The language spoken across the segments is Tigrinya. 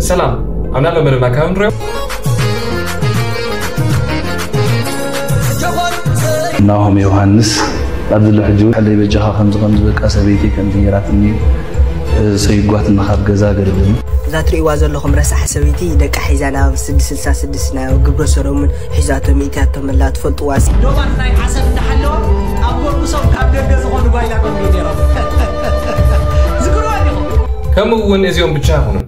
ሰላም፣ ኣብ ናሎ መደብና ካብ ንሪኦ። ናሆም ዮሃንስ ኣብዚ ሎ ሕጂ ሓለይ በጃኻ ከምዚ ከምዚ በቃ ሰበይቲ ከምዚ ነይራትኒ ሰይጓትና ካብ ገዛ ገድልኒ። እዛ ትርእይዋ ዘለኹም ረሳሕ ሰበይቲ ደቃ ሒዛ ናብ ስድስት ስልሳ ስድስት ናይ ግብረ ሰዶምን ሒዛቶም ኢትያቶም ኣላ ትፈልጥዋስ። ዶባት ናይ ዓሰብ እንዳሓለዋ ኣብ ጎርጉሶም ካብ ደገ ዝኾኑ ጓይላ ጎርጉ ነይሮም ዝግርዋ ዲኹም። ከምኡ እውን እዚኦም ብቻ ኣይኹኑን።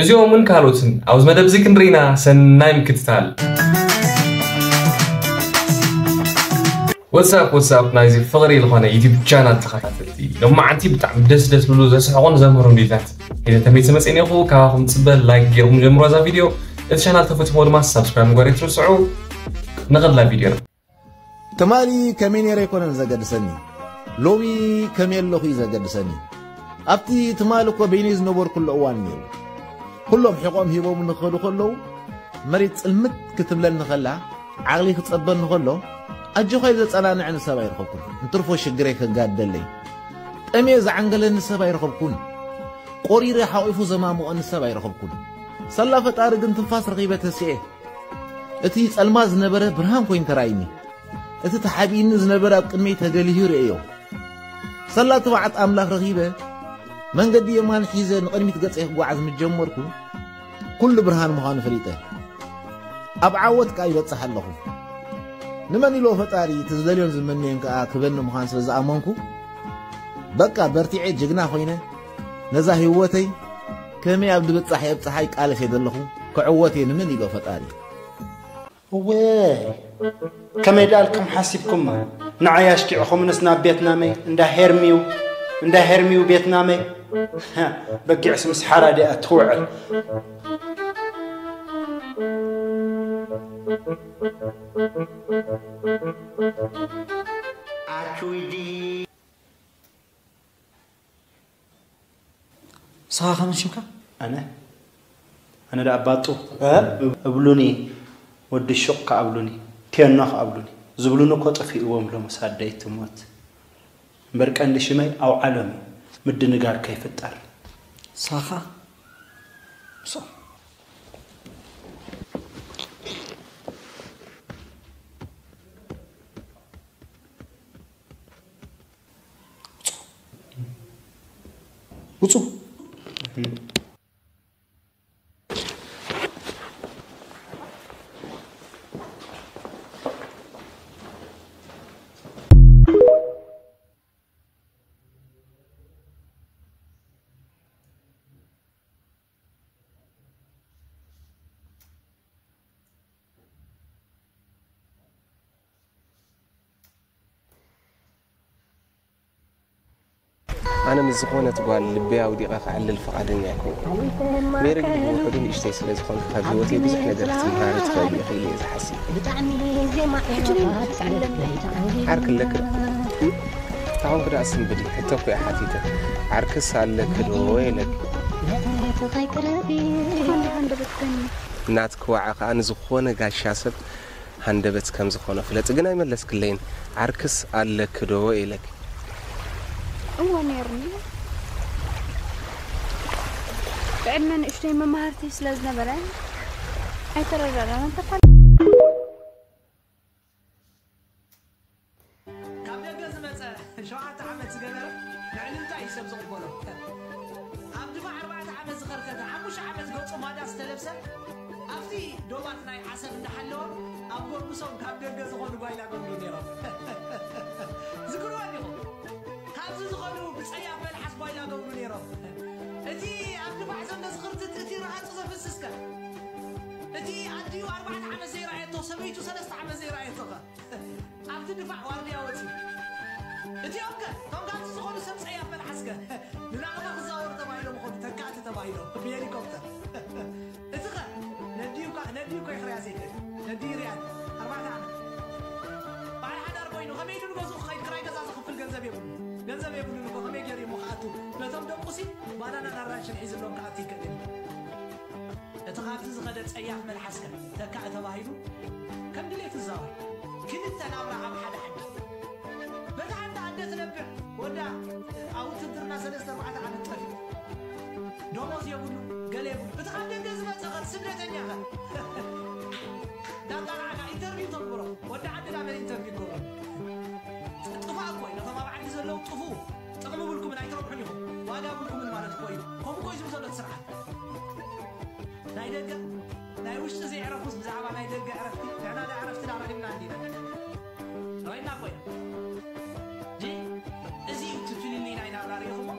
እዚኦምን ካልኦትን ኣብዚ መደብ እዚ ክንርኢና ሰናይ ምክትታል። ወትሳፕ ወትሳፕ ናይዚ ፍቕሪ ዝኾነ ዩቲብ ቻናል ተኸታተልቲ፣ ሎማዓንቲ ብጣዕሚ ደስ ደስ ዝብሉ ዘስሕቑን ዘምህሩን ቪድዮታት ሒዘ ተመይሰ መፅእ እኒኹ። ካባኹም ፅበ ላይክ ገይርኩም ጀምሮ እዛ ቪድዮ። እቲ ቻናል ተፈትሞ ድማ ሳብስክራይብ ምግባር ኣይትርስዑ። ንቐድላ ቪድዮና። ትማሊ ከመይ ነይረ ኣይኮነን ዘገድሰኒ፣ ሎሚ ከመይ ኣለኹ እዩ ዘገድሰኒ። ኣብቲ ትማሊ እኮ በይነይ ዝነበርኩሉ እዋን ነይሩ። ኩሎም ሕቖም ሂቦም ንኽኸዱ ከለዉ፣ መሬት ጽልምት ክትብለኒ ከላ፣ ዓቕሊ ክጸበኒ ከሎ፣ ኣጆኻ እዩ ዘጸናንዐኒ ሰብ ኣይረኸብኩን። እንትርፎ ሽግረይ ከጋድደለይ፣ ጠምየ ዝዓንገለኒ ሰብ ኣይረኸብኩን። ቆሪረ ሓቒፉ ዘማሙቐኒ ሰብ ኣይረኸብኩን። ሳላ ፈጣሪ ግን ትንፋስ ረኺበ ተሲኤ። እቲ ጸልማት ዝነበረ ብርሃን ኮይኑ ተራእዩኒ። እቲ ተሓቢእኒ ዝነበረ ኣብ ቅድመይ ተገሊሁ ርእየዮ። ሳላ ትብዓት ኣምላኽ ረኺበ፣ መንገዲ የማን ሒዘ ንቕድሚት ገጸይ ክጓዓዝ ምስ ጀመርኩ፣ ኩሉ ብርሃን ምዃኑ ፈሊጠ። ኣብ ዓወት ከኣ ይበጽሕ ኣለኹ። ንመን ኢልዎ ፈጣሪ እቲ ዝደልዮን ዝምነዮን ከኣ ክበኒ ምዃን ስለ ዝኣመንኩ፣ በቃ በርቲዐ ጅግና ኮይነ፣ ነዛ ህይወተይ ከመይ ኣብ ድብጻሕ የብጽሓ ይቃለስ እየ ዘለኹ። ክዕወት እየ ንመን ኢልዎ ፈጣሪ። እወ ከመይ ደኣልኩም ሓሲብኩማ ንዓይ ኣሽኪዕኹምንስ ናብ ቤትናመይ እንዳ ሄርሚው እንዳ ሄርሚው ቤትናመይ በጊዕስ ምስ ሓራዲኣ ትውዕል ኣቹይዲ ንስኻ ከመን ሽምካ? ኣነ ኣነ ደኣ ባጡ እብሉኒ ወዲ ሹቕ ከኣ እብሉኒ ቴኖ ከኣ እብሉኒ ዝብሉኒ እኮ ጠፊእዎም ሎምስ ኣደይ ትሞት እምበር ቀንዲ ሽመይ ኣውዓሎም እዩ ምድንጋር ከይፍጠር። ንስኻ ከኣ? ምሶም። ውጹ። ኣነ ምስ ዝኾነት ጓል ልበይ ኣውዲቐ ክዕልል ፍቓደኛ ኣይኮንኩን። ሜሪ ግን ብውሑዱ ንእሽተይ ስለ ዝኾንኪ ካብ ህይወተይ ብዙሕ ነገር ክትምሃሪ ትኽእሊ ኢኺ ኢለ እየ ዝሓስብ። ዓርኪ ኣለኪ ዶ? እንተ ኾንኪ ደኣ ስንብዲ፣ ሕቶ እኮ እየ ሓቲተ። ዓርክስ ኣለኪ ዶ ኢለኪ። ናትኪ ዋዒ ከኣ ንዝኾነ ጋሻ ሰብ ሃንደበት ከም ዝኾነ ፍለጢ፣ ግን ኣይመለስክለይን። ዓርክስ ኣለኪ ዶ ኢለኪ። እወ ነይሩኒ። ብዕድመ ንእሽተይ መማህርተይ ስለ ዝነበረ ኣይተረዳዳእናን። ተፋል ካብ ደገ ዝመጸ ሸውዓተ ዓመት ዝገበረ ንዕልልታ እዩ ሰብ ዝቕበሎ። ኣብ ድፋዕ ኣርባዕተ ዓመት ዝኸርተተ ሓሙሽተ ዓመት ገጹ ማዳ ዝተለብሰ ኣብቲ ዶባት ናይ ዓሰብ እንዳሓለወ ኣብ ጎርጉሶም ካብ ደገ ዝኾኑ ጓይላ ገብሩ ነይሮም። ዝክርዎ ዲኹም? ካብዚ ዝኾኑ ብጸያፍ መልሓስ ጓይላ ገብሩ ነይሮም። እቲ ኣብ ድፋዕ ዘሎ ዝኽርትት እቲ ረሃጹ ዘፍስስከ እቲ ኣዲኡ ኣርባዕተ ዓመት ዘይረኣየቶ ሰበይቱ ሰለስተ ዓመት ዘይረኣየቶኸ ኣብቲ ድፋዕ ዋርድያ ወፂኡ እቲኦም ከ እቶም ካብዚ ዝኾኑ ሰብ ፀያፍ መልሓስከ ንናቕፋ ክዛወሩ ተባሂሎም ይኾኑ ተካእቲ ተባሂሎም ብሄሊኮፕተር እቲ ኸ ነዲዩ እኳ ነዲዩ እኮ ይኽርያ ዘይክእል ነዲዩ ይርያ ኣሎ ኣርባዕተ ዓመት በዓል ሓዳር ኮይኑ ከመይ ኢሉ ንገዝኡ ክኸይድ ክራይ ገዛ ዝኽፍል ገንዘብ የብሉ ገንዘብ የብሉን እኮ፣ ከመይ ገይሩ እሞ ክኣቱ? ነቶም ደቁሲ ባናናን ኣራንሽን ሒዝሎም ክኣቱ ይክእል እዩ። እቲ ካብቲ ዝኸደ ጸያፍ መልሓስከ ተካእ ተባሂሉ ከም ድሌቱ ይዛወር። ክልተ ናብራ ኣብ ሓደ ዓዲ። በታ ሓንቲ ኣደ ትነብዕ፣ ወዳ ኣብ ውትድርና ሰለስተ ኣርባዕተ ዓመት ጠፊኡ። ደሞዝ የብሉ፣ ገለ የብሉ። እቲ ካብ ደገ ዝመጸ ኸ ስደተኛ ኸ? እንዳጣቃዕካ ኢንተርቪው ተግብሮ። ወዲ ዓድና መን ኢንተርቪው ይገብሮ? ጥፋእ እኮ እዩ። ነቶም ኣብ ዓዲ ዘለዉ ጥፉ። ጥቕሚ ብልኩምን ኣይትረብሑን ኢኹም። ዋጋ ብልኩምን ማለት እኮ እዩ። ከምኡ እኮ እዩ ዝብል ዘሎ እቲ ስርዓት። ናይ ደገ፣ ናይ ውሽጢ ዘየዕረፉስ ብዛዕባ ናይ ደገ ዕረፍቲ፣ ንሕና ዶ ዕረፍትና ረኺብና እንዲና? ርኢና እኮ ኢና። ጂ፣ እዚ እዩ እቲ ፍልልይ ናይ ናብራ ርኢኹሞ?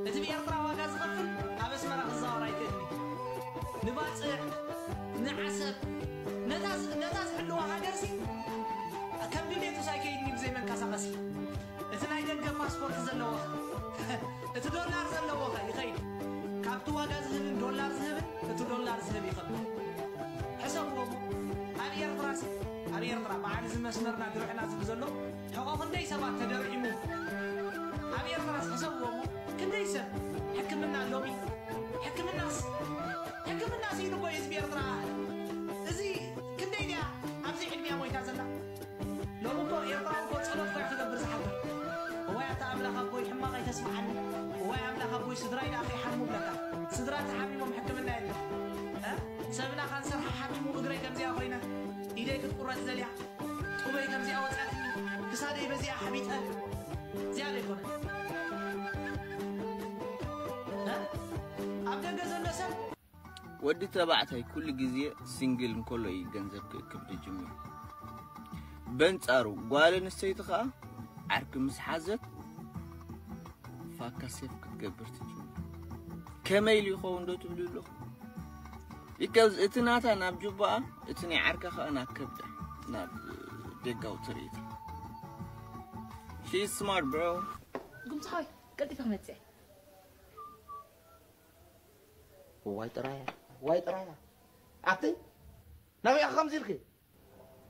እቲ ብኤርትራ ዋጋ ዝኸፍል ኣብ ኣስመራ ክዛወር ኣይክእልን እዩ። ንባጽዕ፣ ንዓሰብ፣ ነታ ዝ-፣ ነታ ዝሕልዋ ሃገርሲ ከም ድሌቱ ሳይከይድኒ ብዘይ መንቀሳቐሲ። እቲ ናይ ደገ ፓስፖርት ዘለዎ፣ እቲ ዶላር ዘለዎ ኸ ይኸይድ? ካብቲ ዋጋ ዝህብን ዶላር ዝህብን እቲ ዶላር ዝህብ ይኸብር። ሕሰብዎ እሞ፣ ኣብ ኤርትራሲ፣ ኣብ ኤርትራ በዓል እዚ መስመርና ድርዕና ዝብል ዘሎ ሕቖ ክንደይ ሰባት ተደርዒሙ? ኣብ ኤርትራስ ሕሰብዎ እሞ፣ ክንደይ ሰብ ሕክምና ሎሚ፣ ሕክምናስ፣ ሕክምናስ ኢሉ እኮ ህዝቢ ኤርትራ፣ እዚ ክንደይ ድያ ኣብዚ ዕድሚያ ሞይታ ዘላ? ሎሚ እኮ ኤርትራዊ እኮ ጸሎት እኮ እዩ ክገብር ዝሓድር። እዋይ ኣታ ኣምላኽ ኣቦይ ሕማቕ ኣይተስምዓኒ። እዋይ ኣምላኽ ኣቦይ ስድራይ ደኣ ከይሓሙ ብለካ። ስድራ ተሓሚሞም ሕክምና የለን። እ? ሰብና ካንሰር ሓሓሚሙ እግረይ ከምዚኣ ኮይና፣ ኢደይ ክትቁረጽ ዘልያ፣ ጡበይ ከምዚኣ ወጻትኒ፣ ክሳደይ በዚኣ ሓቢጠ። እዚኣ ዶ ይኮነ? እ? ኣብ ደገ ዘሎ ሰብ ወዲ ተባዕታይ ኩሉ ግዜ ሲንግል እንከሎ እዩ ገንዘብ ክእክብ ዝጅምር። በንጻሩ ጓል ኣንስተይቲ ኸኣ ዓርኪ ምስ ሓዘት ፋካ ሴፍ ክትገብር ትጅምር። ከመይ ኢሉ ይኸውን ዶ ትብሉ ኣለኹም? ቢካዝ እቲ ናታ ናብ ጁባኣ፣ እቲ ናይ ዓርካ ኸኣ ናብ ከብዳ፣ ናብ ደጋዊ ትርኢት። She is smart, bro. ጉምጽ ሓወይ፣ ቀልጢፈ ክመጽእ እየ። ዋይ ጥራያ፣ ዋይ ጥራያ። ኣቲ ናበይ ኢኻ ከምዚ ኢልኪ?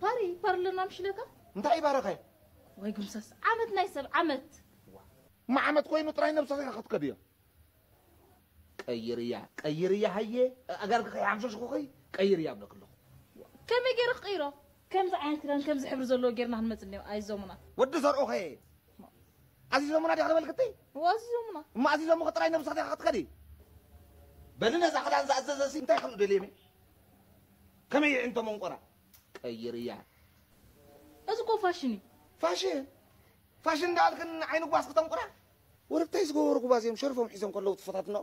ፓሪ፣ ፓሪ ኣለና ምሽ ኢለካ? እንታይ ይባረኸ? ወይ ጉምሰስ፣ ዓመት ናይ ሰብ ዓመት። እማ ዓመት ኮይኑ ጥራይ ነብስኻ ኢኻ ክትከድዮ። ቀይርያ፣ ቀይርያ ሃየ፣ ኣጋርኪ ከይሓምሸሽኩኺ ቀይርያ እብለኪ ኣለኹ። ከመይ ገይረ ክቕይሮ? ከምዚ ዓይነት ክዳን፣ ከምዚ ሕብሪ ዘለዎ ጌርና ክንመጽእ እኒኦ፣ ኣይዞሙና። ወዲ ዘርኦኸ? ኣዚዞሙና ዲኻ ዝበልክቲ? እዎ፣ ኣዚዞሙና። እሞ ኣዚዞምኺ ጥራይ ነብስኺ ዲኻ ክትከዲ? በሊ ነዛ ክዳን ዝኣዘዘሲ እንታይ ክርኢ ደልየ እየ? ከመይ ይዕንቶ መንቆራ? ቀይርያ። እዚ እኮ ፋሽን እዩ። ፋሽን? ፋሽን እንዳበልክን ዓይኒ ጓስ ክተንቁራ? ወረብታይ ዝገበሩ ጉባዝ እዮም ሸርፎም ሒዞም ከለዉ ትፈታትኖ?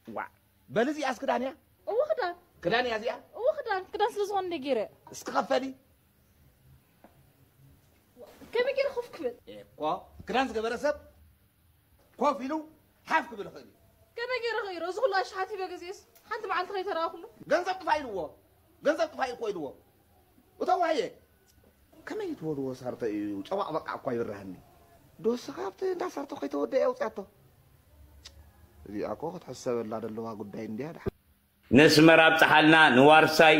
ዋዕ። በሊ እዚኣስ ክዳን እያ? እዎ ክዳን። ክዳን እያ እዚኣ? እዎ ክዳን። ክዳን ስለ ዝኾነ እንደ ገይረ። እስኪ ከፈሊ። ከመይ ገይረ ኮፍ ክብል? እኮ ክዳን ዝገበረ ሰብ ኮፍ ኢሉ ሓፍ ክብል ይኽእል እዩ። ከመይ ገይረ ክይሮ? እዚ ኩሉ ኣሽሓት ሂበ ገዚኤስ ሓንቲ መዓልቲ ከይተረኣኹሉ? ገንዘብ ጥፋእ ኢልዎ። ገንዘብ ጥፋእ እኮ ኢልዎ። እቶ ዋየ። ከመይ ትበልዎ ሳርተ እዩ? ጨዋቕ በቃ እኳ ይብርሃኒ። ዶስ ካብቲ እንዳ ሳርተ ከይተወደአ የውፅኣቶ። እዚኣ እኮ ክትሕሰበላ ዘለዋ ጉዳይ እንድያ ድሓን። ነስመራ ኣብፀሓልና፣ ንዋርሳይ፣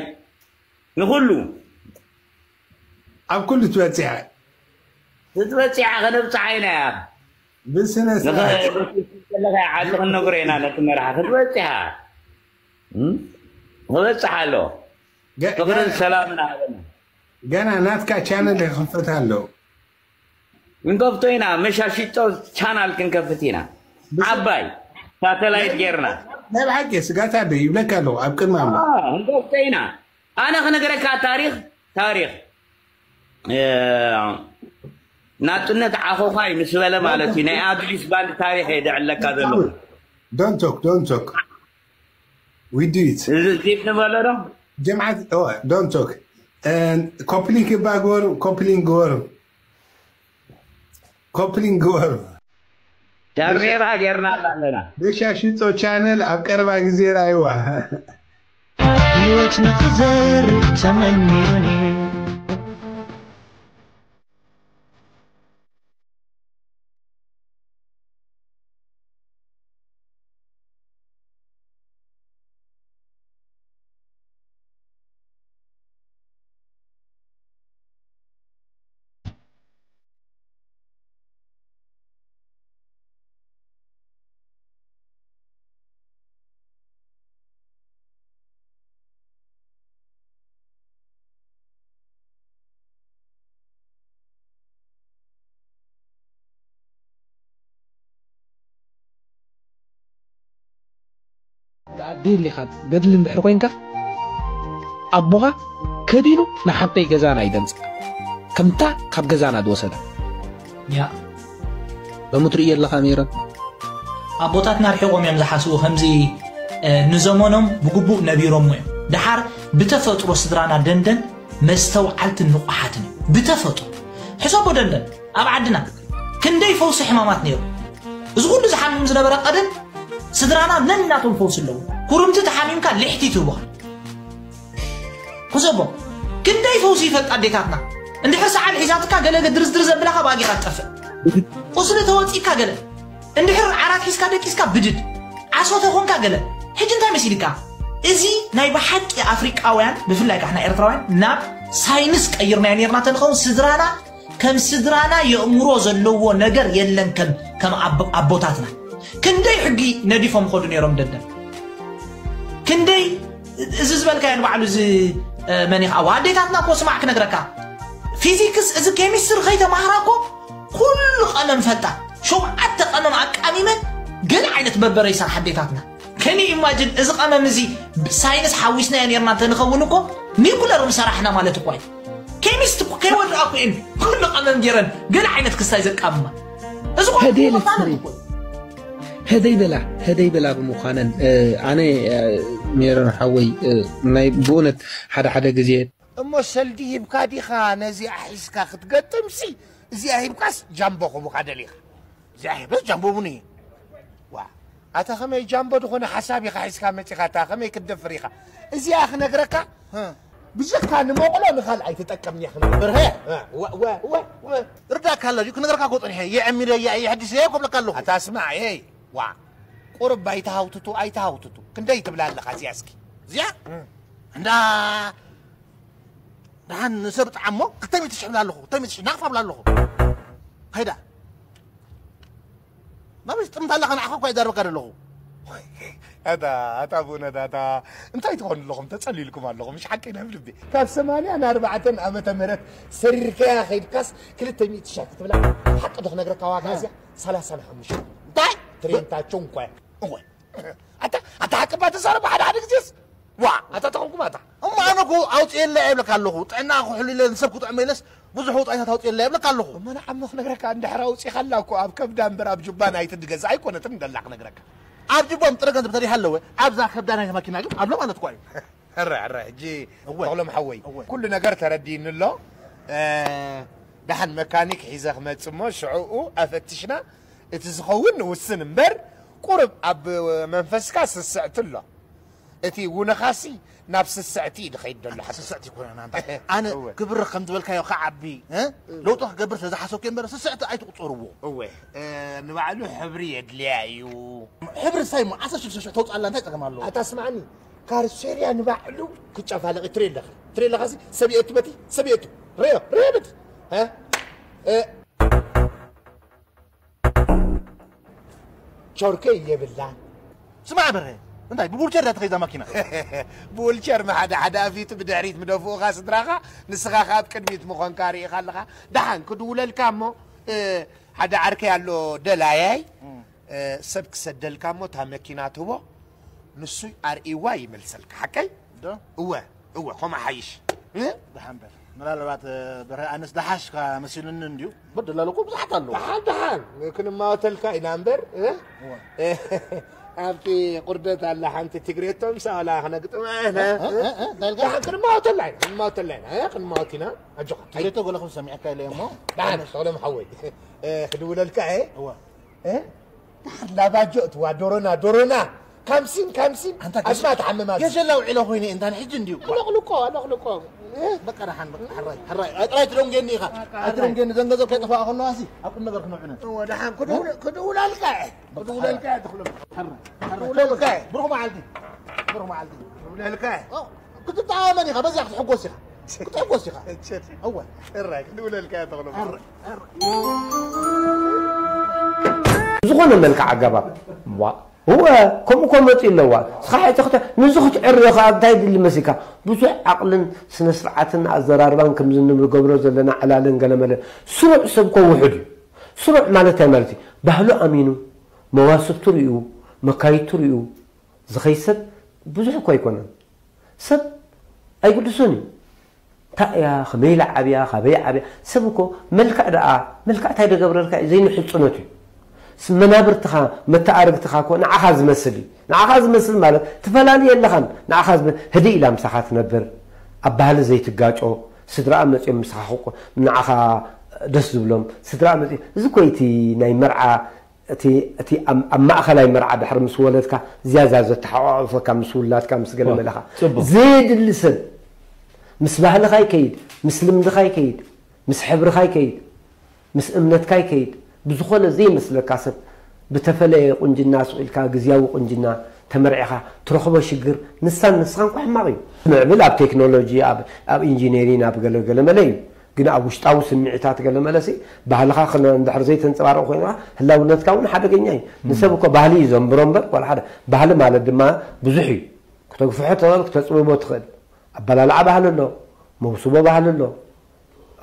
ንኹሉ። ኣብ ኩሉ ትበፅሐ። ክትበፅሓ ከነብፅሓ ኢና እያ። ብስነ ስርዓት። ንኸ-፣ ከለኻ ዓዲ ክንነግሮ ኢና ነቲ መርሓ። ክትበፅሓ። እም? ክበፅሕ ኣሎ። ገ-፣ ፍቕርን ገ-፣ ሰላምን ሃበና። ገና ናትካ ቻነል ይኽፈት ኣሎ። ክንከፍቶ ኢና፣ መሻሽጦ ቻናል ክንከፍት ኢና። ብስ-፣ ዓባይ ሳተላይት ጌርና። ናይ ብሓቂ ስጋት ኣደ ይብለካ ኣለኹ ኣብ ቅድሚ ኣምላኽ። ኣዎ፣ ክንከፍቶ ኢና። ኣነ ክነግረካ ታሪኽ፣ ታሪኽ። እ፣ ናጽነት ዓኾዃይ ምስ በለ ማለት እዩ። ናይ ኣዱሊስ ባንድ ታሪኽ እየ ደዕለካ ዘለኹ። Don't talk, don't talk. We do it. እዚ ዚብ ንበሎ ዶ? ጀምዓት፣ ኦ፣ don't talk. And ኮፕሊንክ እባ ግበሩ፣ ኮፕሊንክ ግበሩ። ኮፕሊንግ ግበሩ። ዳርሜራ ጌርና ኣለና። በሻሽጦ ቻነል ኣብ ቀረባ ግዜ ርኣይዋ። ህይወት ንኽዘር ተመንዩኒ። ኣደይ ሊኻ ገድሊ እንድሕር ኮይንካ ኣቦኻ ከዲኑ ንሓብተይ ገዛና ይደምጽ ከምታ ካብ ገዛና ዝወሰዳ። ያ በምትርእዮ ኣለኻ ሜሮን። ኣቦታትና ርሒቖም እዮም ዝሓስቡ። ከምዚ ንዘመኖም ብግቡእ ነቢሮሞ እዮም። ድሓር ብተፈጥሮ ስድራና ደንደን መስተውዓልትን ንቑሓትን እዮም ብተፈጥሮ። ሕሰቦ ደንደን ኣብ ዓድና ክንደይ ፈውሲ ሕማማት ነይሩ። እዚ ኩሉ ዝሓምም ዝነበረ ቀደም ስድራና ነናቶም ፈውሲ ኣለዎ። ኩርምቲ ተሓሚምካ ልሕቲ ትህቦ። ሕሰቦ ክንደይ ፈውሲ ይፈልጣ ኣዴታትና። እንድሕር ሰዓል ሒዛትካ ገለ ድርዝድር ዘብላኻ ባጌራ ትጠፍእ። ቁስሊ ተወፂካ ገለ እንድሕር ዓራት ሒዝካ ደቂስካ ብድድ ዓሶ ተኾንካ ገለ። ሕጂ እንታይ መሲልካ? እዚ ናይ ብሓቂ ኣፍሪቃውያን ብፍላይ ካሕና ኤርትራውያን ናብ ሳይንስ ቀይርናዮ ነርና ተንኸውን ስድራና ከም ስድራና የእምሮ ዘለዎ ነገር የለን። ከም ከም ኣቦታትና ክንደይ ሕጊ ነዲፎም ኸዱ ነይሮም ደደም ክንደይ እዚ ዝበልካዮ ንባዕሉ እዚ መኒኻ ኣዋ ኣዴታትና እኮ ስማዕ ክነግረካ ፊዚክስ እዚ ኬሚስትሪ ከይተማህራ እኮ ኩሉ ቀመም ፈልጣ ሸውዓተ ቀመም ኣቃሚመን ገለ ዓይነት በርበረ ይሰርሓ ኣዴታትና። ከኒ ኢማጅን እዚ ቀመም እዚ ሳይንስ ሓዊስናዮ ነርና እንተንኸውን እኮ ኒኩለር ምሰራሕና ማለት እኮ እዩ። ኬሚስት እኮ ከይወድኣ እኮ እየን ኩሉ ቀመም ገይረን ገለ ዓይነት ክስታይ ዘቃምማ። እዚ እኮ ከደይ ማለት ለፍሪ እኮ እዩ። ከደይ በላ ከደይ በላ ብምዃነን ኣነ ሜሮን ሓወይ ናይ ብእውነት ሓደ ሓደ ግዜ እሞ ሰልዲ ሂብካ ዲኻ ነዚኣ ሒዝካ ክትገጥምሲ? እዚኣ ሂብካስ ጃምቦ ክቡካ ደሊኻ። እዚኣ ሂበስ ጃምቦ እውን እየ። ዋ ኣታ ከመይ ጃምቦ ዝኾነ ሓሳብ ኢኻ ሒዝካ መፂኻ? ኣታ ከመይ ክትደፍር ኢኻ? እዚኣ ክነግረካ ብጀካ ንመቕሎ ንኻልኣይ ትጠቀምኒ ኢኻ። ብርሀ ርዳካ ኣሎ ድዩ ክነግረካ እኮ ፀኒሐ የዕሚረያ እየ ሕዲሰ እኮ ብለካ ኣለኹ። ኣታ ስማዕ ይ ዋ ቁርብ ኣይተሃውትቱ ኣይተሃውትቱ ክንደይ ትብላ ኣለኻ እዚኣ እስኪ እዚኣ እንዳ ደሓን ንሰብ ጥዓሞ ክልተ ሚእቲ ሽሕ ብላ ኣለኹ ክልተ ሚእቲ ሽሕ ናቕፋ ብላ ኣለኹ። ከይዳ ናበይ ትጥምት ኣለኻ ንዓኻ እኳ ይዛረበካ ዘለኹ። ኣታ ኣታ ብእውነት ኣታ እንታይ ትኾኑ ኣለኹም ተጸሊልኩም ኣለኹም ምሽ ሓቂ ናብ ልቢ። ካብ ሰማንያ ንኣርባዕተን ዓመተ ምህረት ሰሪርካያ ከይድካስ ክልተ ሚእቲ ሽሕ ክትብላ ሓቂ ዶ ክነግረካ ዋጋ እዚኣ ሰላሳ ንሓሙሽተ እንታይ ትሬንታቸው እንኳ እወ ኣታ ኣታ ሓቂ እባ ተዛረብ ሓደ ሓደ ግዜስ ዋ ኣታ ተኾንኩም ኣታ እሞ ኣነ እኮ ኣውፅኤላ እየ ይብለካ ኣለኹ ጥዕና ክሕሉ ኢለ ንሰብ ክጥዕሞ ኢለስ ብዙሕ ውፃኢታት ኣውፅኤላ እየ ይብለካ ኣለኹ እሞ ንዓሞ ክነግረካ እንድሕር ኣውፂኻላ እኮ ኣብ ከብዳ እምበር ኣብ ጁባ ናይቲ ዝገዝኣ ኣይኮነትን እንደላ ክነግረካ ኣብ ጅቦም ጥረ ገንዘብ ተሪሃ ኣለወ ኣብዛ ከብዳ ናይቲ ማኪና ግን ኣሎ ማለት እኳ እዩ ሕረ ሕረ ሕጂ እወ። ተኽሎም ሓወይ እወ። ኩሉ ነገር ተረዲእኒ ኣሎ እ፣ ደሓን መካኒክ ሒዘ ክመጽእ እሞ ሽዕኡ ኣፈትሽና እቲ ዝኸውን ንውስን እምበር ቁሩብ ኣብ መንፈስካ ስስዕቲ ኣሎ እቲ ውነኻሲ ናብ ስስዕቲ እዩ ዝኸይድ ዘሎ ሓቂ ስስዕቲ ይኮነና ኣነ እወ። ክብርኽ ከም ዝበልካዮ ክዓቢ እ? ለውጢ ክገብር ስለ ዝሓሰብኩ እምበር ስስዕቲ ኣይትቁፀርዎ እወ እ፣ ንባዕሉ ሕብሪ የድልያ እዩ ሕብሪ ሳይ ሞ ዓሰርተ ሽዱሽተ ሽሕ ተውፅኣላ እንታይ ፀገም ኣለዎ ኣታ ስማዕኒ ካርሴርያ ንባዕሉ ክጨፋለቕ ትርኢ ኣለኻ ትርኢ ኣለኻሲ ሰብየቱ በቲ ሰብየቱ ርዮ ርዮ በቲ እ? እ፣ ቾርኬ የብላን ስማዕ በረ እንታይ ብቡልቸር እያ ተኸይዛ ማኪና ብውልቸር መሓደ ሓደ ኣፊቱ ብድሕሪት ምደፍኡኻ ስድራኻ ንስኻ ከኣ ኣብ ቅድሚት ምኾንካ ርኢኻ ኣለኻ ደሓን ክድውለልካ እሞ እ፣ ሓደ ዓርከይ ኣሎ ደላያይ እ፣ ሰብ ክሰደልካ እሞ እታ መኪና ትህቦ ንሱ ኣርእይዋ ይመልሰልካ ሓቀይ ዶ እወ እወ ከምኡ ሓይሽ እ? ደሓን በል ምናልባት በረ ኣነስ ደሓሽካ መሲሉኒ እንድዩ በደላለኩ ብዙሓት ኣለዉ ደሓን ደሓን ክንማወተልካ ኢና እምበር እ? እወ ኣብቲ ቁርደት ኣላ ሓንቲ ትግሬቶ ምሳላ ክነግጥማ ኢና እ? እ? እ? እንታይ ኢልካ? ደሓን ክንማወተላ ኢና ክንማወተላ ኢና እ? ክንማወት ኢና ኣጆኻ ትግሬቶ ገለኹም ሰሚዕካ ኢለ እሞ ደሓን ተኽሎም ሓወይ እ፣ ክድውለልካ እየ እወ እ? ላባጆ እትዋ ዶሮና ዶሮና ካምሲን ካምሲን ኣንታ ገሽ- ኣስማ ተሓምም ኣብዚ ገሸላ ውዒለ ኮይነ እንታን ሕጂ እንድዩ ኣለቕልቆ ኣለቕልቆ በቃ ደሓን በቃ ሕራይ ሕራይ ኣይ ጥራይ ትደንገኒ ኢኻ ኣይትደንገኒ ዘንገዘብ ከይጠፋኣ ከለዋ ሲ ኣብ ቁም ነገር ክንውዕነ እወ ደሓን ክድውል- ክድውላልካ እየ ክድውላልካ እየ ትኽሎም ሕራይ ሕራይ ክድውላልካ እየ ብሩኽ መዓልቲ ብሩኽ መዓልቲ ክድውላልካ እየ ክትጠዓመን ኢኻ በዚኣ ክትሕጎስ ኢኻ ክትሕጎስ ኢኻ እወ ሕራይ ክድውለልካ እየ ተኽሎም ዝኾነ መልክዕ ኣገባብ ዋ እወ ከምኡ ኮ መፂኡ ኣለዋ ስኻ ሕተኽተ ንዚ ክትዕርዮ ከዓ እንታይ ድሊ መሲካ ብዙሕ ዓቕልን ስነ ስርዓትን ኣዘራርባን ከምዚ ንገብሮ ዘለና ዕላልን ገለመለ ስሩዕ ሰብ ኮ ውሑድ እዩ ስሩዕ ማለት እንታይ ማለት እዩ ባህሉ ኣሚኑ መዋስብቱ ሪኡ መካይቱ ሪኡ ዝኸይ ሰብ ብዙሕ እኮ ኣይኮነን። ሰብ ኣይግድሶን እዩ። እንታይ እያ፣ ከመይ ኢላ ዓብያ፣ ካበይ ዓብያ? ሰብ እኮ መልክዕ ደኣ፣ መልክዕ እንታይ ደገብረልካ እዩ? ዘይንሕጽኖት እዩ። ስ-፣ መናብርትኻ፣ መተኣርግትኻ እኮ ንዓኻ ዝመስል እዩ። ንዓኻ ዝመስል ማለት ትፈላልየ ኣለኻን፣ ንዓኻ ዝመ-፣ ህድእ ኢላ ምሳኻ ትነብር፣ ኣብ ባህሊ ዘይትጋጮ፣ ስድራኣ መጺኦም ምሳኻ ክቆ-፣ ንዓኻ ደስ ዝብሎም፣ ስድራኣ መጺኦም፣ እዚ እኮ እቲ ናይ መርዓ እቲ፣ እቲ ኣብ፣ ኣብ ማእኸላይ መርዓ ድሕሪ ምስ ወለድካ ዝያዳ ዘተሓቋቑፈካ ምስ ውላድካ ምስ ገለ ዋ፣ መለኻ። ጽቡቕ። ዘየድሊ ሰብ ምስ ባህልኻ ይከይድ፣ ምስ ልምድኻ ይከይድ፣ ምስ ሕብርኻ ይከይድ፣ ምስ እምነትካ ይከይድ፣ ብዝኾነ ዘይመስለካ ሰብ ብተፈለየ ቁንጅና ስቕ ኢልካ ግዝያዊ ቁንጅና ተመርዒኻ ትረኽቦ ሽግር ንሳን ንስኻን እኳ ሕማቕ እዩ። ምዕብል ኣብ ቴክኖሎጂ፣ ኣብ፣ ኣብ ኢንጂነሪን፣ ኣብ ገለ ገለ መለ እዩ። ግን ኣብ ውሽጣዊ ስምዒታት ገለ መለሲ ባህልኻ ክነ-፣ እንድሕር ዘይተንጸባርቕ ኮይንካ ህላውነትካ እውን ሓደገኛ እዩ። ንሰብ እኮ ባህሊ እዩ ዘንብሮ እምበር ዋላ ሓደ። ባህሊ ማለት ድማ ብዙሕ እዩ። ክተግፍሖ ትኽእል፣ ክተጽብቦ ትኽእል። ኣበላልዓ ባህሊ ኣሎ፣ መውስቦ ባህሊ ኣሎ፣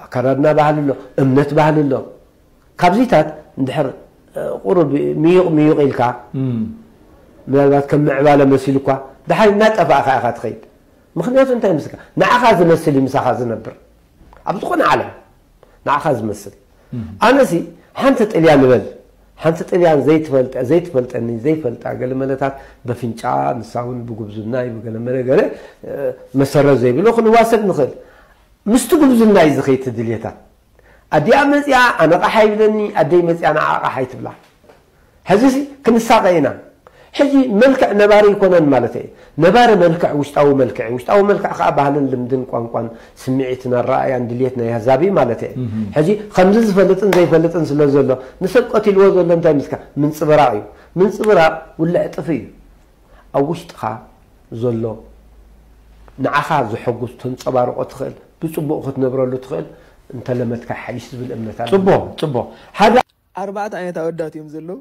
ኣከዳድና ባህሊ ኣሎ፣ እምነት ባህሊ ኣሎ። ካብዚታት እንድሕር፣ እ፣ ቁሩብ ምዩቕ ምዩቕ ኢልካ፣ ምናልባት ከም ምዕባለ መሲሉ እኳ ደሓን እናጠፋእካ ኢኻ ትኸይድ። ምኽንያቱ እንታይ ምስልካ? ንዓኻ ዝመስል እዩ ምሳኻ ዝነብር። ኣብ ዝኾነ ዓለም ንዓኻ ዝመስል። ኣነሲ ሓንቲ ጥልያን ንበል፣ ሓንቲ ጥልያን ዘይትፈልጠ-፣ ዘይትፈልጠኒ፣ ዘይፈልጣ ገለ መለታት በፍንጫ፣ ንሳ እውን ብጉብዝናይ፣ ብገለ መለ ገለ፣ እ፣ መሰረት ዘይብሉ ክንዋሰብ ንኽእል። ምስቲ ጉብዝናይ ዝኸይድ ድልየታት። ኣዲኣ መጺኣ ኣነ ቃሕ ኣይብለኒ፣ ኣደይ መጺኣ ንዓ ቃሕ ኣይትብላ። ሕዚሲ ክንሳቐ ኢና። ሕጂ መልክዕ ነባሪ ኣይኮነን ማለት እየ። ነባሪ መልክዕ ውሽጣዊ መልክዕ እዩ። ውሽጣዊ መልክዕ ከኣ ባህልን ልምድን ቋንቋን ስምዒትን ኣረኣእያን ድልየት ናይ ኣህዛብ እዩ ማለት እየ። ሕጂ ከምዚ ዝፈልጥን ዘይፈልጥን ስለ ዘሎ ንሰብ ቀቲልዎ ዘሎ እንታይ ምስካ ምንጽብራቕ እዩ። ምንጽብራቕ ውልዕ ጥፍ እዩ። ኣብ ውሽጥኻ ዘሎ ንዓኻ ዘሐጉስ ተንጸባርቖ ትኽእል፣ ብጽቡቕ ክትነብረሉ ትኽእል እንተለመድካ ሓይሽ ዝብል እምነት ኣሎ። ጽቡቕ፣ ጽቡቕ። ሓደ ኣርባዕተ ዓይነት ኣወዳት እዮም ዘለዉ።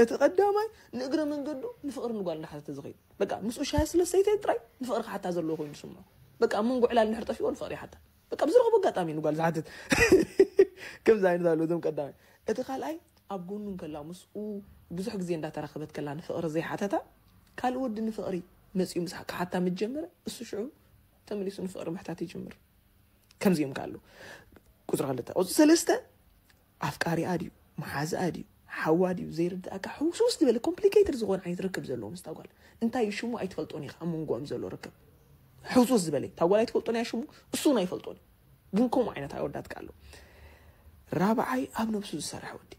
እቲ ቀዳማይ ንእግረ መንገዱ ንፍቕሪ ንጓል እንዳሓተተ ዝኸይድ። በቃ ምስኡ ሻሂ ስለ ሰይተ ጥራይ ንፍቕሪ ክሓታ ዘለዎ ኮይኑ ዝስምዖ። በቃ ኣብ መንጎ ዕላል እንድሕር ጠፊእዎ ንፍቕሪ ይሓታ። በቃ ብዝረኸቦ ኣጋጣሚ ንጓል ዝሓትት። ከምዚ ዓይነት ኣለዉ እዞም ቀዳማይ። እቲ ካልኣይ ኣብ ጎኑ እንከላ ምስኡ ብዙሕ ግዜ እንዳተራኸበት ከላ ንፍቕሪ ዘይሓተታ፣ ካልእ ወዲ ንፍቕሪ መጺኡ ምስ ክሓታ ምስ ጀመረ፣ እሱ ሽዑ ተመሊሱ ንፍቕሪ ምሕታት ይጅምር። ከምዚኦም ከ ኣለዉ። ቁጽሪ ክልተ። ቁጽሪ ሰለስተ ኣፍቃሪኣ ድዩ፣ መሓዝኣ ድዩ፣ ሓዋ ድዩ ዘይርድኣካ፣ ሕውስውስ ዝበለ ኮምፕሊኬትድ ዝኾነ ዓይነት ርክብ ዘለዎ ምስታ ጓል። እንታይ እዩ ሽሙ ኣይትፈልጦን ኢኻ፣ ኣብ መንጎኦም ዘሎ ርክብ። ሕውስውስ ዝበለ፣ እታ ጓል ኣይትፈልጦን እያ ሽሙ፣ እሱ እውን ኣይፈልጦን እዩ። ግን ከምኡ ዓይነት ኣወዳት ከ ኣለዉ። ራብዓይ ኣብ ነብሱ ዝሰርሕ ወዲ።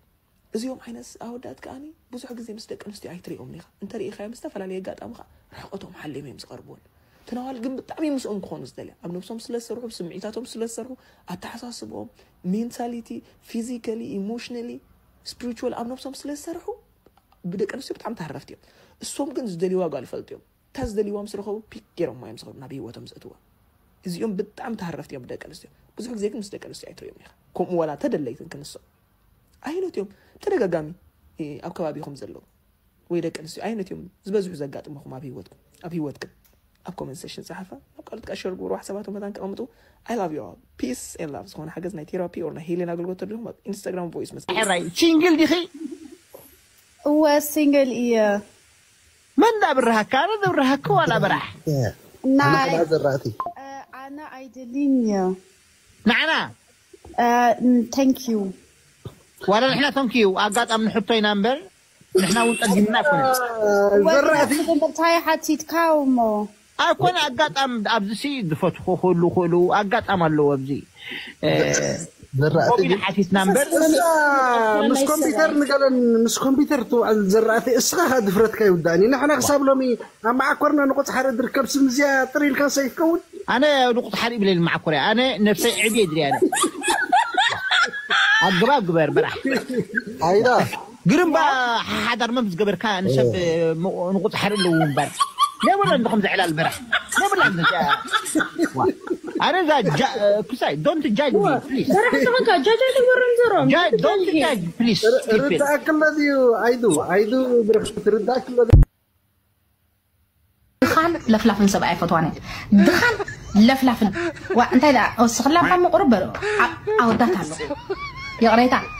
እዚኦም ዓይነት ኣወዳት ከኣኒ ብዙሕ ግዜ ምስ ደቂ ኣንስትዮ ኣይትሪኦም ኢኻ። እንተ ርኢኻዮም ብዝተፈላለየ ኣጋጣሚ ኸኣ ርሕቀቶም ሓልዮም እዮም ዝቐርብወን። ተናዋል ግን ብጣዕሚ ምስኦም ክኾኑ ዝደልያ። ኣብ ነብሶም ስለ ዝሰርሑ፣ ስምዒታቶም ስለ ዝሰርሑ፣ ኣተሓሳስብኦም፣ ሜንታሊቲ፣ ፊዚካሊ፣ ኢሞሽናሊ፣ ስፒሪቹዋል ኣብ ነብሶም ስለ ዝሰርሑ ብደቂ ኣንስትዮ ብጣዕሚ ተሃረፍቲ እዮም። እሶም ግን ዝደልይዋ ጓል ይፈልጡ እዮም። እታ ዝደልይዋ ምስ ረኸቡ ፒክ ገይሮማ እዮም ዝኸዱ ናብ ህይወቶም ዘእትዋ። እዚኦም ብጣዕሚ ተሃረፍቲ እዮም ብደቂ ኣንስትዮ። ብዙሕ ግዜ ግን ምስ ደቂ ኣንስትዮ ኣይትሪኦም ኢኻ። ከምኡ ዋላ ተደለይትን ክንሶም። ኣየኖት እዮም ተደጋጋሚ፣ እ፣ ኣብ ከባቢኹም ዘለዉ? ወይ ደቂ ኣንስትዮ ኣየኖት እዮም ዝበዝሑ ዘጋጥመኹም ኣብ ህይወትኩም? ኣብ ህይወትክን? ኣብ ኮመንት ሴክሽን ጸሓፋ፣ ናብ ካልኦት ከኣ ሸር ግበሩ፣ ሓሳባቶም መታን ከቐምጡ። I love you all. Peace and love። ዝኾነ ሓገዝ ናይ ቴራፒ or ናይ ሄሌን ኣገልግሎት ተድልኹም ኣብ ኢንስታግራም ቮይስ መጽ- ሕራይ፣ ሲንግል ዲኺ? እወ፣ ሲንግል እየ። መን ዳ ብርሃካ? ኣነ ዳ ብርሃካ ዋላ በራሕ? ናይ ኣነ ዘራእቲ። እ፣ ኣነ ኣይደልን እየ። ንዓና? እ፣ ን-፣ thank you። ዋላ ንሕና thank you፣ ኣጋጣሚ ንሕቶ ኢና እምበር፣ ንሕና እውን ጸጊምና ኣይኮነን። ወዲ ዘራእቲ። ትብል እንታይ ሓቲትካ እሞ? ኣይኮነ፣ ኣጋጣሚ ኣብዚ ሲ ዝፈትሑ ክህሉ ክእሉ፣ ኣጋጣሚ ኣለዎ ኣብዚ። እ፣ ዘራእቲ ኮቢን ግን ሓቲትና እምበር። እሳ ምስ ኮምፒውተር ንገለን፣ ምስ ኮምፒውተር ትውዕል ዘራእቲ፣ እስኻ ኸኣ ድፍረትካ ይውዳእኒ። ንሕና ክሳብ ሎሚ ኣብ መዓኮርና ንቑጽ ሓሪ ድርከብ ስም እዚኣ ጥር ኢልካ ሰይፍ ከውን? ኣነ ንቑጽ ሓሪ ይብለኒ መዓኮርያ። ኣነ ነብሰይ ዕብየ ድርያ ኣነ። ኣገባብ ግበር በራሕ። ኣይዳ። ግርምባ ሓዳር መምስ ገበርካ ንሰብ እ። ም-፣ ንቑጽ ሓሪ ኣለዎ እምበር። ነብሎ እንደ ከምዚ ዕላል በራሕ። ነብላ እንደ ጃ-፣ ዋ። ኣነ እዛ ጃ-፣ እ፣ ክሳይ፣ don't judge me, please። በራሕ ዝኾንካ ጃጅ ኣይትግበሮም ዘሮም። ጃ-፣ don't judge, please, ር-፣ stupid። ርዳእክሎ ድዩ? ኣይዱ፣ ኣይዱ ብርኽቲ ርዳእክሎ ድዩ? ድኻን ለፍላፍን ሰብኣይ ኣይፈትዋን እየ። ድኻን ለፍላፍን። ዋ፣ እንታይ ደኣ፣ ወስኽላ እኳ ምቑርብ በሎ። ዓ-፣ ኣወዳት ኣሎ። ይቕሬታ።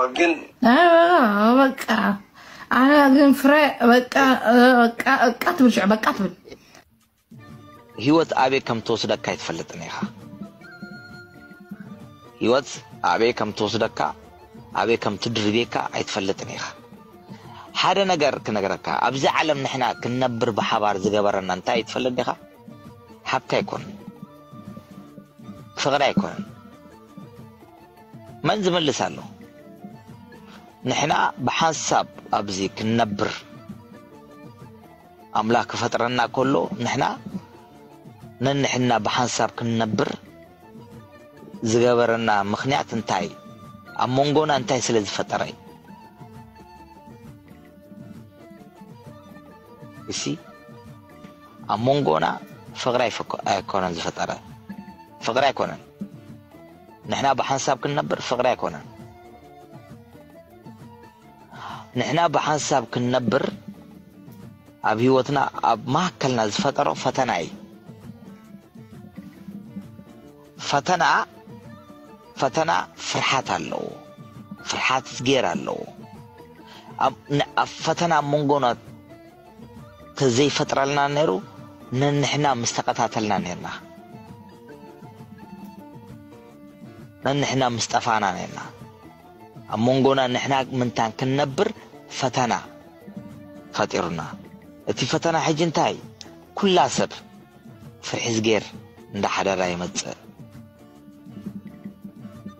በቃ። በቃ ኣነ ግን ፍረ በቃ በቃ በቃ ትብል ሽዑ በቃ ትብል። ህይወት ኣበይ ከም ትወስደካ ኣይትፈልጥን ኢኻ። ህይወት ኣበይ ከም ትወስደካ ኣበይ ከም ትድርብየካ ኣይትፈልጥን ኢኻ። ሓደ ነገር ክነግረካ፣ ኣብዚ ዓለም ንሕና ክንነብር ብሓባር ዝገበረና እንታይ እዩ ትፈልጥ ዲኻ? ሃብቲ ኣይኮነን፣ ፍቕሪ ኣይኮነን። መን ዝመልስ ኣሎ? ንሕና ብሓንሳብ ኣብዚ ክንነብር ኣምላኽ ክፈጥረና ከሎ ንሕና ነንሕና ብሓንሳብ ክንነብር ዝገበረና ምኽንያት እንታይ? ኣብ መንጎና እንታይ ስለ ዝፈጠረ እዩ? እሲ ኣብ መንጎና ፍቕሪ ኣይኮነን ዝፈጠረ፣ ፍቕሪ ኣይኮነን። ንሕና ብሓንሳብ ክንነብር ፍቕሪ ኣይኮነን። ንሕና ብሓንሳብ ክንነብር ኣብ ህይወትና ኣብ ማእከልና ዝፈጠሮ ፈተና እዩ። ፈተና ፈተና ፍርሓት ኣለዎ። ፍርሓት ዝጌር ኣለዎ። ኣብ ፈተና ኣብ መንጎና ተዘይፈጥረልና ነይሩ ነንሕና ምስ ተቐታተልና ነርና፣ ነንሕና ምስ ጠፋና ነርና። ኣብ መንጎና ንሕና ምንታን ክንነብር ፈተና ፈጢሩና። እቲ ፈተና ሕጂ እንታይ? ኩላ ሰብ ፍርሒ ዝጌር እንዳሓደራ ይመጽእ።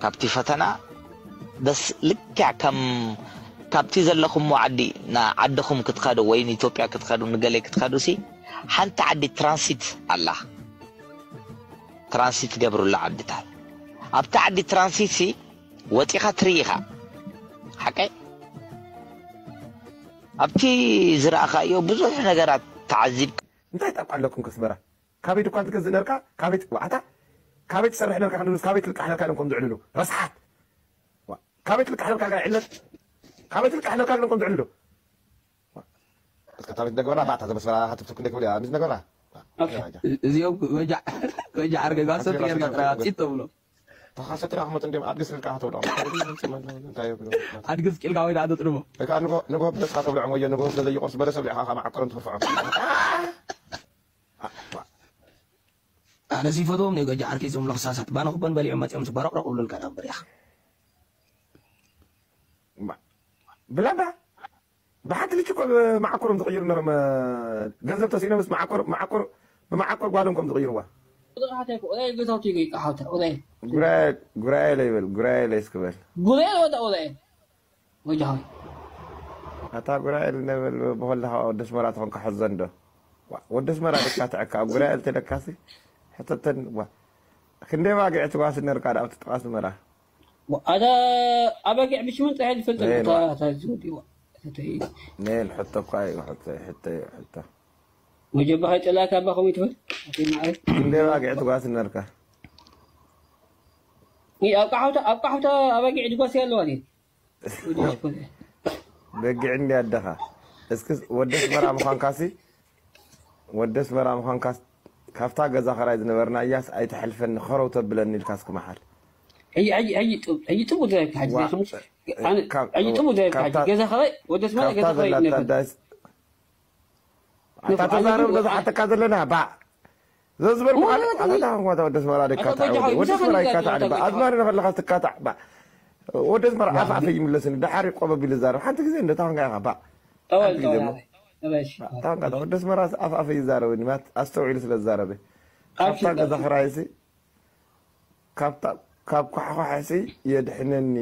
ካብቲ ፈተና ደስ ልክዕ ከም ካብቲ ዘለኹሞ ዓዲ ንዓድኹም ክትኸዱ ወይ ንኢትዮጵያ ክትኸዱ ንገለ ክትኸዱ ሲ ሓንቲ ዓዲ ትራንሲት ኣላ። ትራንሲት ትገብሩላ ዓድታት ኣብቲ ዓዲ ትራንሲት ሲ ወፂኻ ትርኢ ኢኻ። ሓቀይ ኣብቲ ዝረኣኻዮ ብዙሕ ነገራት ተዓዚብካ። እንታይ ጣቋ ኣለኩም ከስመራ? ካበይ ድኳን ትገዝእ ነርካ? ካበይ ትዋዕታ? ካበይ ትሰርሕ ነርካ ክንድሉስ ካበይ ትልቃሕ ነርካ ኢሎም ከም ዝዕልሉ ረስሓት። ካበይ ትልቃሕ ነርካ ጋር ዕለት? ካበይ ትልቃሕ ነርካ ኢሎም ከም ዝዕልሉ። እስከ ካበይ ትደግበና ባዕታ ዘመስመራ ሃትፍትፍ ክንደይ ክብል እያ ምስ ነገርና። እዚኦም ወጃዕ ወጃዕ ኣርገ ጋር ሰጥ ጌርካ ጥራይ ፂጥ ተብሎ። ተኻሰ ጥራይ ክመጡ እንዲም ኣድግስ ልቃሕ ተብሎ። እንታይ ይብሉ? ኣድግስ ቂልካ ወይ ዳኣ ተጥልቦ። እካ ንጎ ንጎ ብደስካ ተብልዖም ወዮ ንጎ ስለ ዘይቆርስ በለስ ኣብሊዕኻ ከማዕቀሮም ትኽፍዖም። ኣነ ሲፈትዎም ነይ ገጃ ዓርከይ ዞም ለኽሳሳት ባና ክበን በሊዖም መፂኦም ዝበረቕረቕ ብሉልካ ዳምበር ያኽ ብላዳ ብሓንቲ ልጅ እኮ ብመዓኮሮም ዝቕይሩ ነሮም። ገንዘብ ተስኢኖም ምስ መዓኮር መዓኮር ብመዓኮር ጓሎም ከም ዝቕይርዋ። ቁጥር ሓታይ እኮ ቁጥር ገዛውቲ ይገይ ቃሓውታ ቁጥር ጉራኤ ጉራኤ ለይበል ጉራኤ ለይስክበል ጉራኤ ወዳ ቁጥር ወጃሃዊ ኣታ ጉራኤል ነበል ብኾልኻ ወዲ ኣስመራ ትኾንካ ሕዘን ዶ? ዋ፣ ወዲ ኣስመራ ደካ ትዕካ ኣብ ጉራኤል ተለካሲ ሕተተን ዋ ክንደይ ባግዕ ትጓስ ነርካ ዳ ኣብቲ ጥቓ ኣስመራ ኣዳ ኣበጊዕ ብሽመን ጥራሕ ዝፈልጥ ኔን እታ ዋ። እታ ዝወዲ ዋ እተይ ኔን ሕቶ እኳ እዩ ሕቶ ሕቶ እዩ ሕቶ መጀባ ከይጠላካ ኣባ ከምኡ ትብል ኣቲ ማዕረ ክንደይ ባግዕ ትጓስ ነርካ ይ ኣብ ቃሕውታ ኣብ ቃሕውታ ኣበጊዕ ድጓስ ኣለዋ ድዩ ወዲ ሽኮር በጊዕ እንዲ ኣደኻ እስኪ ወዲ ኣስመራ ምዃንካሲ ወዲ ኣስመራ ምዃንካ ካብታ ገዛ ኸራይ ዝነበርና እያስ ኣይትሐልፈኒ ኸረው ተብለኒ ኢልካ እስኪ መሓል ሕጂ ሕጂ ሕጂ ጥብ- ሕጂ ጥቡ ዘረብካ ሕጂ ዋ፣ ዘይኮነስ ኣነ ካብ- ሕጂ ጥቡ ዘረብካ ሕጂ ካብታ- ገዛ ኸራይ ወዲ ኣስመራ ካብታ ገዛ ኸራይ ዘላታ ነበር ዳስ ኣታ ነበር ተዛረብ ኣነ በዛ ሓተካ ዘለና ባ ዘዝበልኩ እሞ ካለ ኣታ ኣታ ጎ- ታንኳ ወዲ ኣስመራ ደካ ኣታ ጎጃ ተዓወደ ሆይ ወዲ ብዛዕባ ኣስመራ ነገር ይካታዕ ኣታ ባ ጎጃ ኣዝማሪ ንኸለኻ ትካታዕ ባ ወዲ ኣስመራ ኣፍ ኣፈ ይምለስኒ ደሓር ቆበብ ኢሉ ዛረብ ሓንቲ ግዜ እንደ ታንካ ኢኻ ባ ተወል ሓንቲ ግዜ ተወል እሞ ኣበይ እበይ እሺ ታንካ ወዲ ኣስመራ ኣፍ ኣፈ ይዛረበኒ ማት ኣስተውዒሉ ስለ ዝዛረበ ኣብሽር ካብታ ገዛ ቀጥል ኸራይሲ ካብታ ካብ ኳሕኳሕሲ የድሕነኒ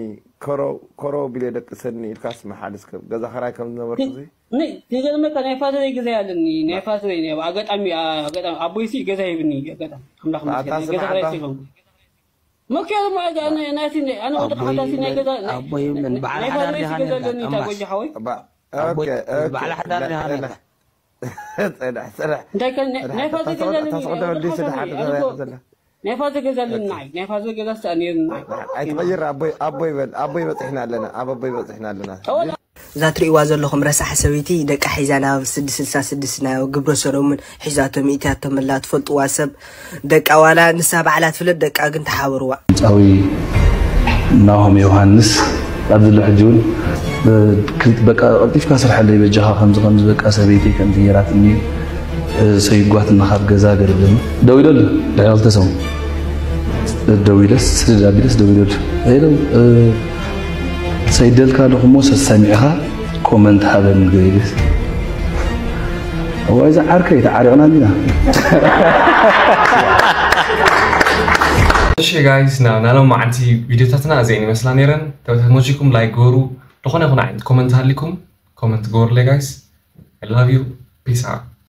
ከሮ ከሮ ቢለ ደቅሰኒ ኢልካስ መሓል እስከ ገዛ ኸራይ ከም ዝነበርኩ ዚ ን- ክገርመካ ናይ ፋዘረይ ገዛ ኣለኒ ናይ ፋዘረይ ናይ ኣጋጣሚ ኣጋጣሚ ኣቦይሲ ገዛ ሂብኒ ኣጋጣሚ ኣምላኽ ኣታ መስገን ገዛ ስማዕ ኸራይ ኣባ ሲኾንኩ መኪያ ድማ ናይቲ ኣነ ወዲ ሓዳሲ ናይ ገዛ ኣቦይ ምን በዓል ናይ ሓዳር ፋዘረይሲ ዲኻ ገዛ ነርካ ኣለኒ እታ ጠማስ ጎጃ ሓወይ ባ ኣቦይ ኦኬ ኦኬ በዓል ሓዳር ዲኻ ነርካ ጸዳሕ ጸዳሕ እንታይ ከ ናይ- ናይ ፋዘረይ ገዛ ኣለኒ ተስቆደ ወዲ ወዲ ስለ ሓዳሲ ሓደ ኣነ እኮ ዘለ ናይ ፋዘረይ ገዛ ኣለኒ ንዓይ ናይ ፋዘረይ ገዛ ስኣኒ ናይ ኣይትቐይር ኣቦይ ኣቦይ በል ኣቦይ በፂሕና ኣለና ኣብ ኣቦይ በፂሕና ኣለና ኣወላ እዛ ትርእይዋ ዘለኹም ረሳሕ ሰበይቲ ደቃ ሒዛ ናብ ስድስት ስልሳ ስድስት ናይ ግብረ ሰዶምን ሒዛቶም ኢትያቶምላ ትፈልጥዋ ሰብ ደቃ ዋላ ንሳ ባዕላ ትፍለጥ ደቃ ግን ተሓበርዋ። ድምፃዊ ናሆም ዮሃንስ ኣብዚ ሎ ሕጂ እውን በቃ ቀልጢፍካ ስርሐለይ በጃኻ ከምዚ ከምዚ በቃ ሰበይተይ ከምዚ ገይራትኒ ሰይጓትና ካብ ገዛ ገለ ብለኒ ደው ኢለሉ ድሕሪ ክልተ ሰሙን ደው ኢለስ ስድድ ኣቢለስ ደው ኢለሉ ሄሎ ሰይደልካ ኣለኹ እሞ ሰሰሚዕኻ ኮመንት ሃበኒ ገይርስ እዋይ ዝዓርከይ ተዓሪቕና እንዲና እሺ ጋይስ ናብ ናሎም መዓልቲ ቪዲዮታትና እዚአን ይመስላ ነይረን ተመችኩም ላይክ ግበሩ ዝኾነ ይኹን ዓይነት ኮመንት ሃሊኩም ኮመንት ግበሩለይ ጋይስ I love you peace out